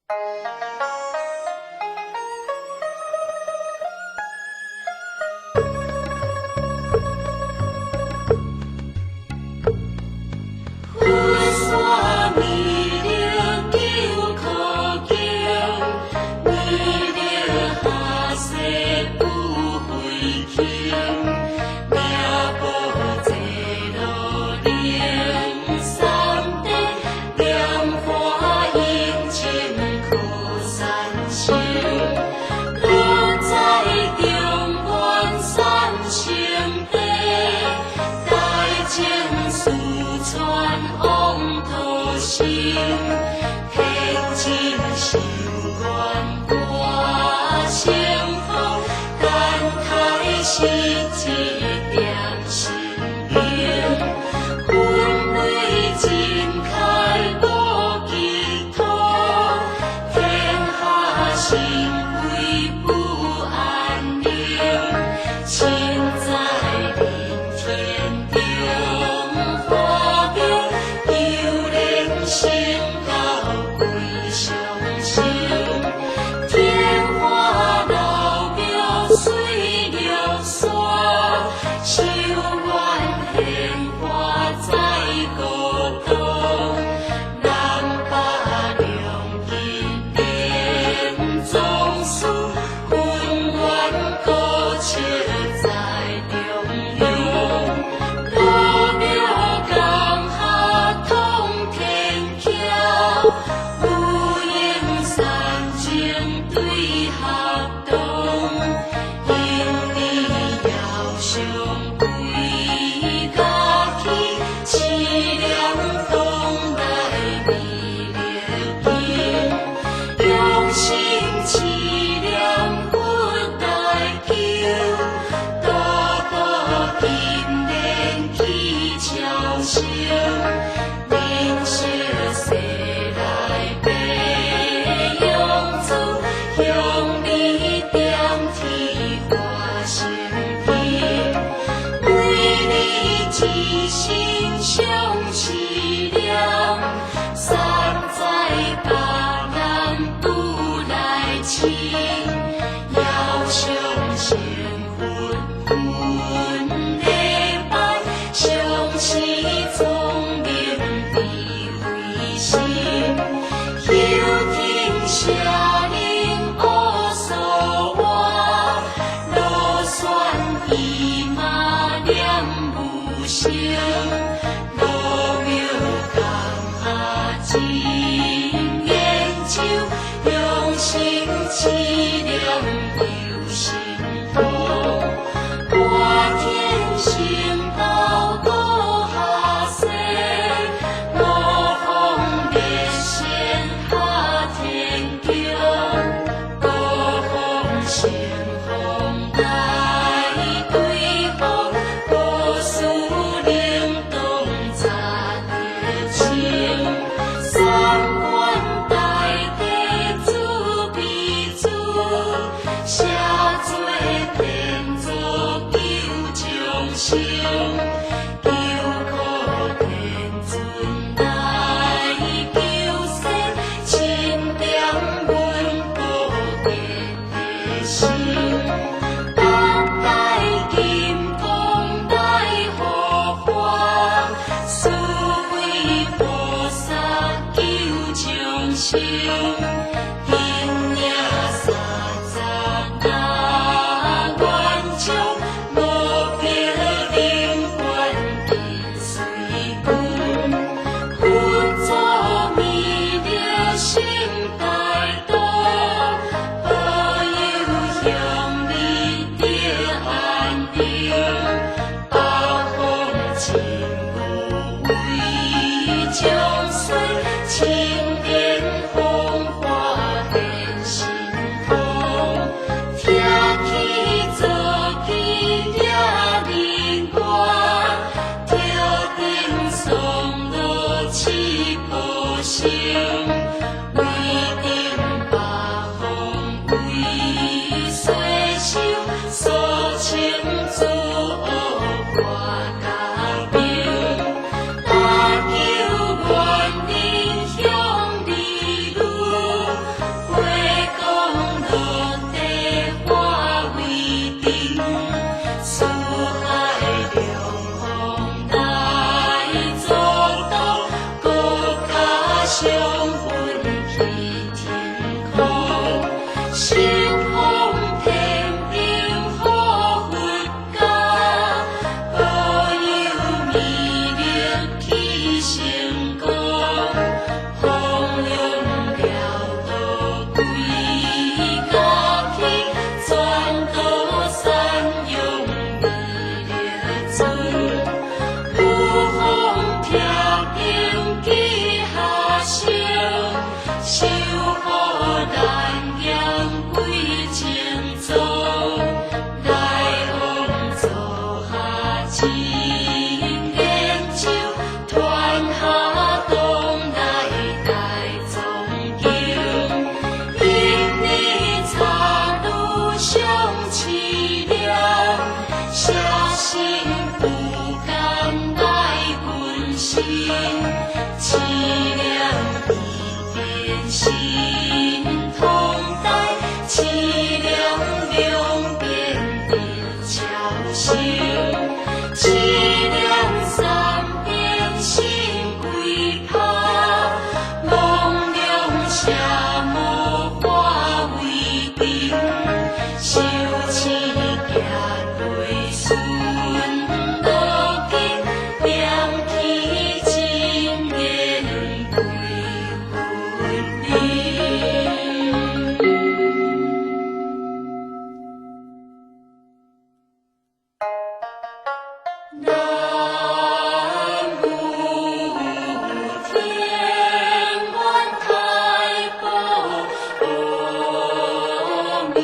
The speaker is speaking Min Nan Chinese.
佛山弥勒救苦经，弥勒下世不悔轻，命薄坐落灵山顶，莲花映青靠山生，落在中原三圣地，大正四川王土生，天真修愿大成佛，等待时一点心灵，分位真开无其土，天下神归不安宁，身在人天中华庙，犹能成道归上生，天花老庙水了山，修愿显化在国土，南北两极变宗师，本愿古迹在中央，老庙江下通天桥，有缘三经对合同，因你遥上归家去，凄凉东来弥勒经，用心凄凉佛来求，渡过金莲去超生，人生世来白杨子，向你点天化成经，为你一心相思念，三载八难不来亲，遥相成佛分礼拜，相思聪明智慧心，休听舍人乌苏话，螺旋伊嘛念无声，老庙江下真研究，用心凄凉又心痛，我天成道渡下世，五方列仙下天宫，高峰乘风来对好，无事灵动杂得清，三观大地主悲主，写做天作救众生，求苦天尊来救世，钦点文宝得心，八大金刚来护法，四位菩萨救众生，因业三十那愿将，无别灵愿跟随军，佛祖弥勒成大道，保佑乡里得安宁，八方真不为众生，钦点风华现神通，听起做起惹人愿，挑顶松罗七宝生，为顶八方为岁寿，所称诸恶挂家兵，大求愿人向你路，上分去天空，十方天顶护佛家，保佑弥勒去成功，风量了度归家去，全都赞扬弥勒尊。五方徛顶记下生，守护难行归正宗，来往座下真研究，传下东来大藏经，一年插女上凄凉，写生不甘来阮心，凄凉一边心痛待，凄凉两边的悄声，凄凉三边心归拍，梦中邪魔化为尘，受气行过顺路径，念起真言归佛灵。南無天願太保阿彌